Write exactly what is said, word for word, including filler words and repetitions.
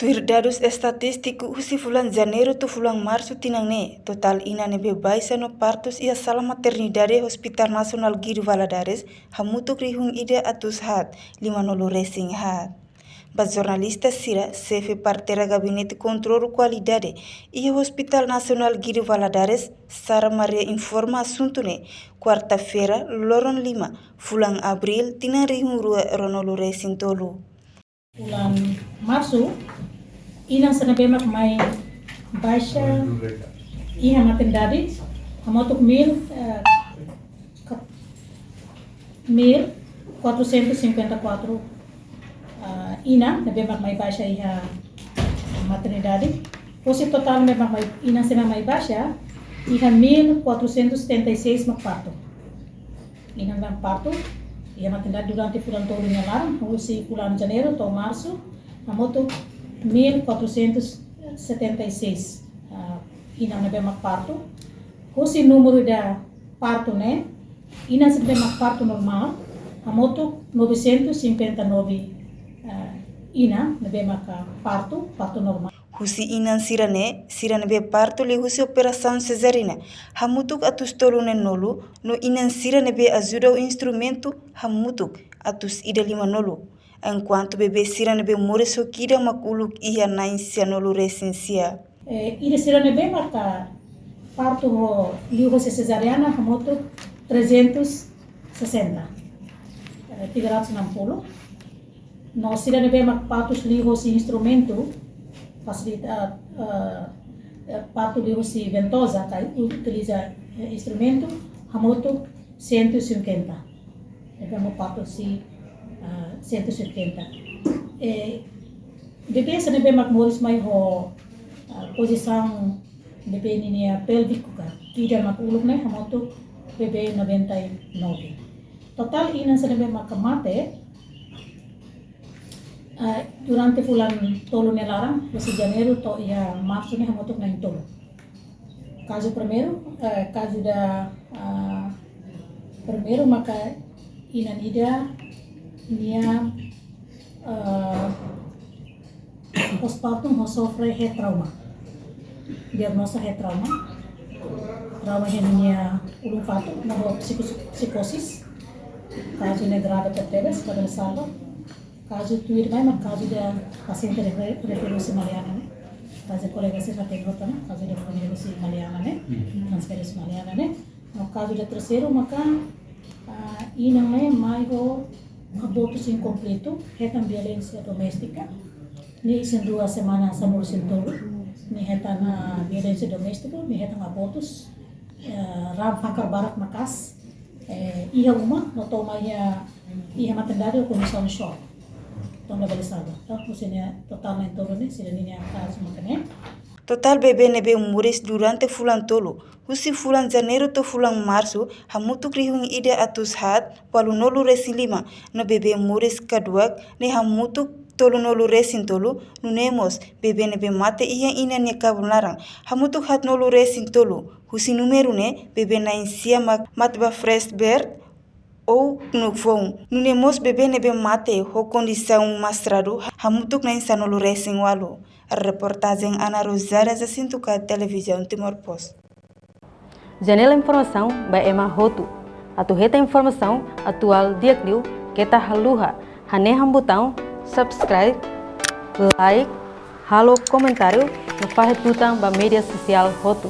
Tuir dadus estatístiku husi fulan Janeiru to'o fulan Marsu tinan ne'e, totál inan ne'ebé baixa no partus iha sala maternidade Hospital Nasionál Guido Valadares hamutuk rihun ida atus haat lima-nulu resin haat. Ba jornalista sira, xefe parteira Gabinete Kontrolu Kualidade iha Hospital Nasionál Guido Valadares, Sara Maria informa asuntu ne'e, kuarta-feira, loron lima, fulan Abríl, tinan rihun rua ruanulu resin tolu. Fulan Marsu, inan sira ne'ebé mak mai baixa iha maternidade hamutuk mil, eh, ka-, mil quatrocentos e cinquenta e quatro, ah, inan ne'ebé mak mai baixa iha maternidade. Husi totál ne'ebé mak mai, inan sira mai baixa, iha mil quatrocentos setenta e seis mak partu. Inan ne'ebé partu iha maternidade durante fulan tolu nia laran, husi fulan Janeiru to'o Marsu, hamutuk mil quatrocentos setenta e seis, ah, inan ne'ebé mak partu. Husi númeru ida partu ne'e, inan sira ne'ebé mak partu normál, hamutuk novecentos e cinquenta e nove, ah, inan ne'ebé maka partu, partu normál. Husi inan sira-ne'e, sira ne'ebé partu liuhusi operasaun sezariana hamutuk atus tolu neen-nulu, no inan sira ne'ebé ajuda ho instrumentu hamutuk atus ida lima-nulu. Enkuantu bebé sira ne'ebé moris ho kida mak uluk iha na'in sia-nulu resin sia. Eh, ida sira ne'ebé maka partu ho liuhosi sezariana hamutuk trezentos sessenta, eh, tiga ratus enam puluh. No sira ne'ebé mak partus liuhosi instrumentu, fasilita, eh, eh, partu liuhosi ventoza, ka utiliza, eh, instrumentu, hamutuk cento e cinquenta. Ne'ebé mak partu husi, ah, cento e cinquenta. Eh, bebé sira ne'ebé mak moris mai ho, ah, pozisaun bebé ninia pélviku ka kida mak uluk ne'e, hamutuk bebé noventa e nove. Totál inan sira ne'ebé maka mate, ah, durante fulan tolu nia laran, husi Janeiru to'o iha Marsu ne'e hamutuk na'in-tolu. Kazu primeiru, eh, kazu ida, ah, primeiru maka inan ida nia, eh, pós-partum ho sofre head trauma. Diagnoza head trauma. Trauma iha ninia ulun-fatuk, no ho psiko-, psikosis. Kazu ne'e grave tebes, ka bele salva. Kazu tuirmai mak kazu ida pasiente refe-, refere husi Maliana ne'e. Kazu kolega sira hatene hotu ona, kazu ida refere husi Maliana ne'e. Mhm. Transfere husi Maliana ne'e. No kazu ida terseiru maka, ah, inan ne'e mai ho abortus inkompletu, hetan violénsia doméstika. Nia isin-rua semana sanulu-resin-tolu. Nia hetan, ah, violénsia doméstika, nia hetan abortus, eh, raan fakar barak maka'as, eh, iha uma, no to'o mai iha, iha maternidade ho kondisaun xok. To'o labele salva. Entaun, husi ne'e totál na'in-tolu ne'e, sira ninia kazu maka ne'e. Totál bebé ne'ebé moris durante fulan tolu, husi fulan Janeiru to'o fulan Marsu, hamutuk rihun ida atus haat ualu-nulu resin lima, no bebé moris kaduak ne'e hamutuk tolu-nulu resin tolu, nune'e mós bebé ne'ebé mate iha inan nia kabun laran, hamutuk haat-nulu resin tolu, husi númeru ne'e bebé na'in sia mak mate ba fresh birth ou knukfoon, nune'e mós bebé ne'ebé mate ho kondisaun mastradu, hamutuk na'in sanulu resin ualu. Reportajen Ana Rosária Jacinto ka Televizaun Timor Post. Janela informasaun ba ema hotu. Atu hetan informasaun atuál di'ak liu keta haluha hanehan butaun subscribe, like, halo komentáriu no fahe tutan ba média sosiál hotu.